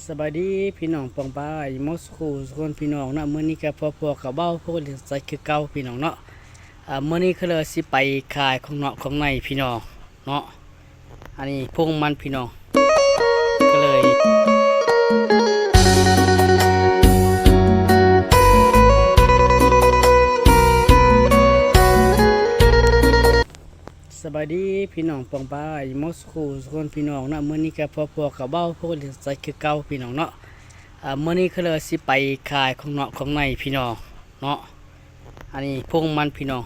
ສະບາຍດີພີ່ນ້ອງປ້ອງປາຍໝົດສູ່ຜູ້ສູ່ຄົນພີ່ນ້ອງເນາະ, ມື້ນີ້ກໍພໍ້ໆກັບເບົາພວກເລື່ອງໃສຄືເກົ່າພີ່ນ້ອງເນາະ. ອາ ມື້ນີ້ກໍເລີຍຊິໄປຂາຍຂອງນອກຂອງໃນພີ່ນ້ອງເນາະ. ອັນນີ້ພຸງມັນພີ່ນ້ອງ ກໍເລີຍ ສະບາຍດີພີ່ນ້ອງປ້ອງປາຍໝົດສູ່ຜູ້ສູ່ຄົນພີ່ນ້ອງເນາະ, ມື້ນີ້ກໍພໍ້ໆກັບເບົາພວກເລື່ອງໃສຄືເກົ່າພີ່ນ້ອງເນາະ. ອາ ມື້ນີ້ກໍເລີຍຊິໄປຂາຍຂອງນອກຂອງໃນພີ່ນ້ອງເນາະ. ອັນນີ້ພຸງມັນພີ່ນ້ອງ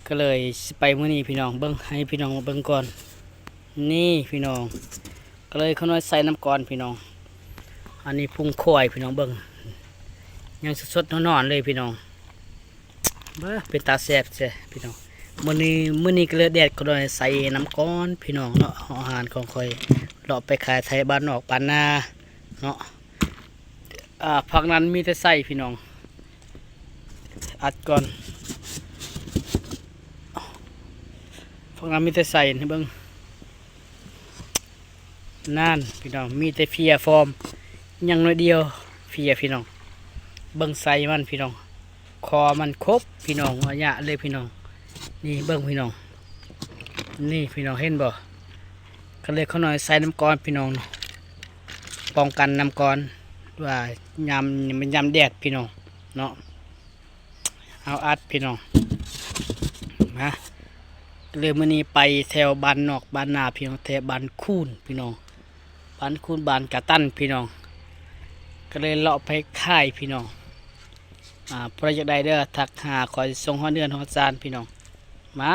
ກໍເລີຍຊິໄປມື້ນີ້ພີ່ນ້ອງ ເບິ່ງ ໃຫ້ພີ່ນ້ອງເບິ່ງກ່ອນ. ນີ້ພີ່ນ້ອງ ກໍເລີຍຂ້ານ້ອຍໃສ່ນຳກ່ອນພີ່ນ້ອງ. ອັນນີ້ພຸງຄວາຍພີ່ນ້ອງ ເບິ່ງ ຍັງສົດໆຮ້ອນໆເລີຍພີ່ນ້ອງ. ເບິ່ງ ເປັນຕາແຊບແທ້ພີ່ນ້ອງ. ມື້ນີ້ ມື້ນີ້ກໍເລີຍແດດຂ້ານ້ອຍໃສ່ນຳກ່ອນພີ່ນ້ອງເນາະ, ເອົາອາຫານຂອງຂ້ອຍເລາະໄປຂາຍໄທບ້ານນອກບ້ານນາເນາະ. ອາ ພັກນັ້ນມີແຕ່ໄສ້ພີ່ນ້ອງ ອັດກ່ອນ. ພັກນັ້ນມີແຕ່ໄສ້ ໃຫ້ເບິ່ງ ນັ້ນພີ່ນ້ອງ ມີແຕ່ເຟຍຟອມ ຍັງໜ້ອຍດຽວເຟຍພີ່ນ້ອງ. ເບິ່ງໄສ້ມັນພີ່ນ້ອງ ຄໍມັນຄົບພີ່ນ້ອງ ອາຍະເລີຍພີ່ນ້ອງ. ນີ້ເບິ່ງພີ່ນ້ອງ ນີ້ພີ່ນ້ອງເຫັນບໍ່? ກໍເລີຍຂ້ານ້ອຍໃສ່ນຳກ່ອນພີ່ນ້ອງ ປ້ອງກັນນຳກ່ອນ ວ່າຍາມ ຍາມແດດພີ່ນ້ອງເນາະ. ເອົາອັດພີ່ນ້ອງ ມາ ເລີຍມື້ນີ້ໄປແຖວບ້ານນອກບ້ານນາພີ່ນ້ອງ ແຖວບ້ານຄູນພີ່ນ້ອງ ບ້ານຄູນ ບ້ານກະຕັນພີ່ນ້ອງ ກໍເລີຍເລາະໄປຂາຍພີ່ນ້ອງ. ອາ ຜູ້ໃດຢາກໄດ້ເດີ ທັກຫາຂ້ອຍ ສົ່ງຮອດເຮືອນຮອດຊານພີ່ນ້ອງ. ມາ